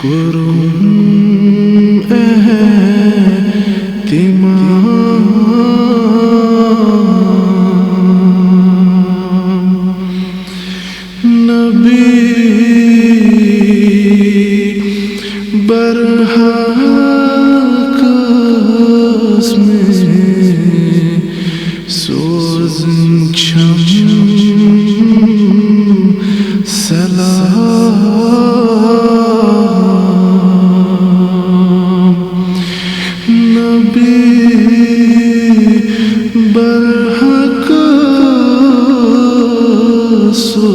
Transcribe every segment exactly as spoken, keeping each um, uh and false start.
کوٚرُم احتمام۔ نبی برحق ٲس مےٚ سوزٕنۍ چھَم سلام۔ نبی برحق سوزٕنۍ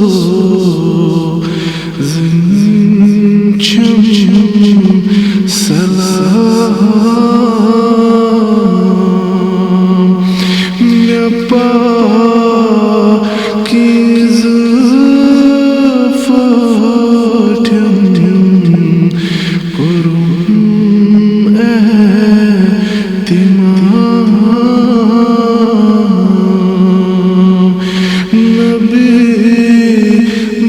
چھَم سلام۔ مےٚ پاکیٖزٕ پٲٹھۍ کوٚرُم احتمام۔ نبی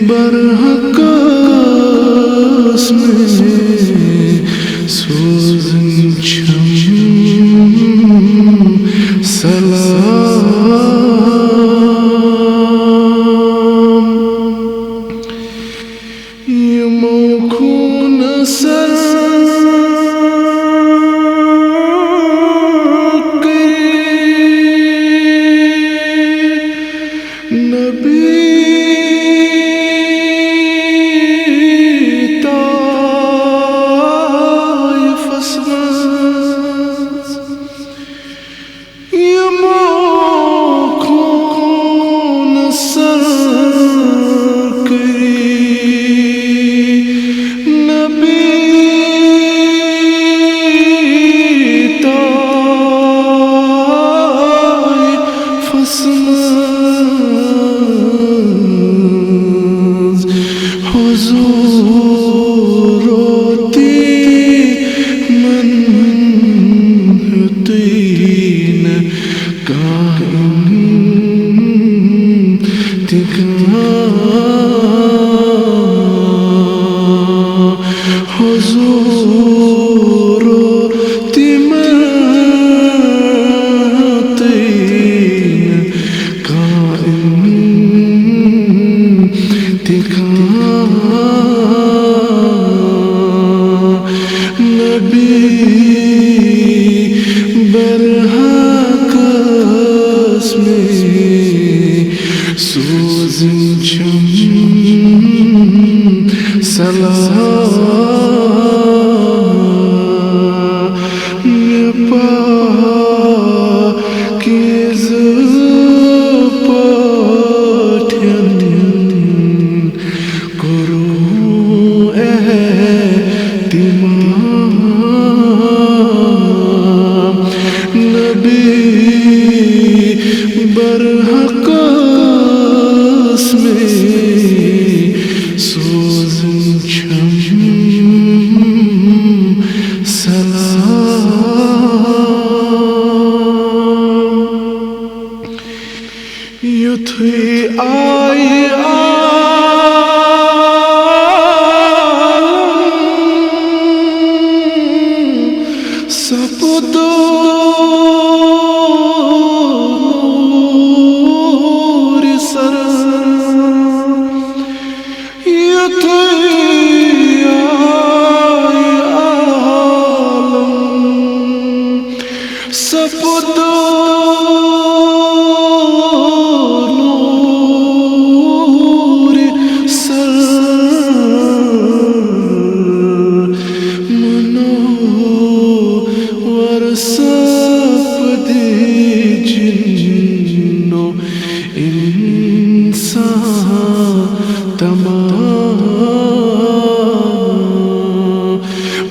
برحق ٲس مےٚ سوزٕنۍ چھَم سلام۔ یِمو خوٗنہٕ سر کٔرۍ نبی طائفس منٛز۔ یِمو خوٗن سر کٔرۍ نبی طائفس منٛز۔ حضورو تِمن ہیوٚتُے نہٕ کانٛہہ تہِ کانٛہہ۔ حضورو تِمن ہیوٚتُے نہٕ کانٛہہ تہِ کانٛہہ۔ نبی برحق ٲس مےٚ سوزٕنۍ چھَم سلام۔ مےٚ پاکیٖزٕ پٲٹھۍ کوٚرُم احتمام۔ نبی برحق ٲس مےٚ سوزٕنۍ چھَم سلام۔ یُتھُے آیہِ عالم سپُد نوٗرِ سر۔ یُتھُے آیہِ عالم سپُد نوٗرِ سر۔ منور سپدِ جِنو اِنسان تمام۔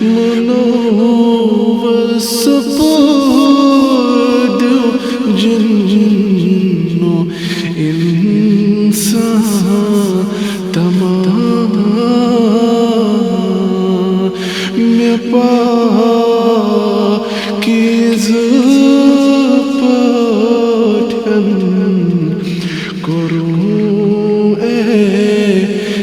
منور سپدیو جِنو اِنسان تمام۔ مےٚ پاکیٖزٕ پٲٹھۍ کوٚرُم احتمام۔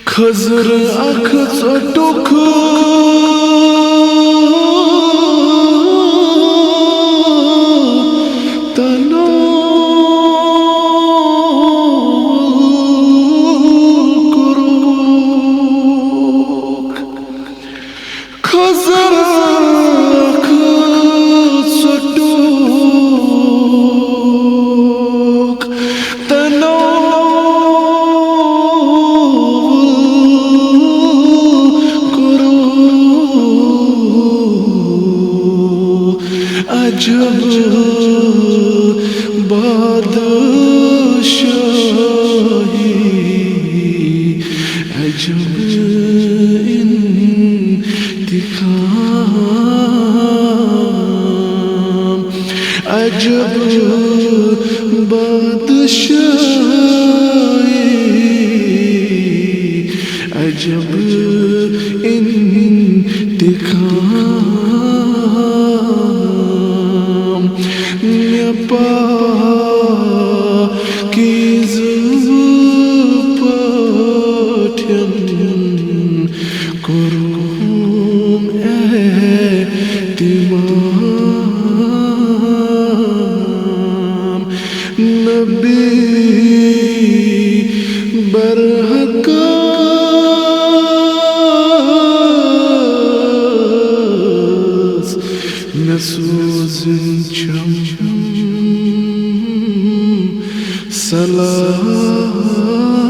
خضر اکھ ژوٚٹُکھ تنو کوٚرُکھ۔ خضر اکھ ژوٚٹُکھ تنو کوٚرُکھ۔ عجب بادشاہی، عجب انتخاب، عجب بادشاہی، عجب انتخاب۔ مےٚ پاکیٖزٕ پٲٹھۍ کوٚرُم اہتمام۔ نبی برحقس مےٚ سوٗزِن چھم سلام۔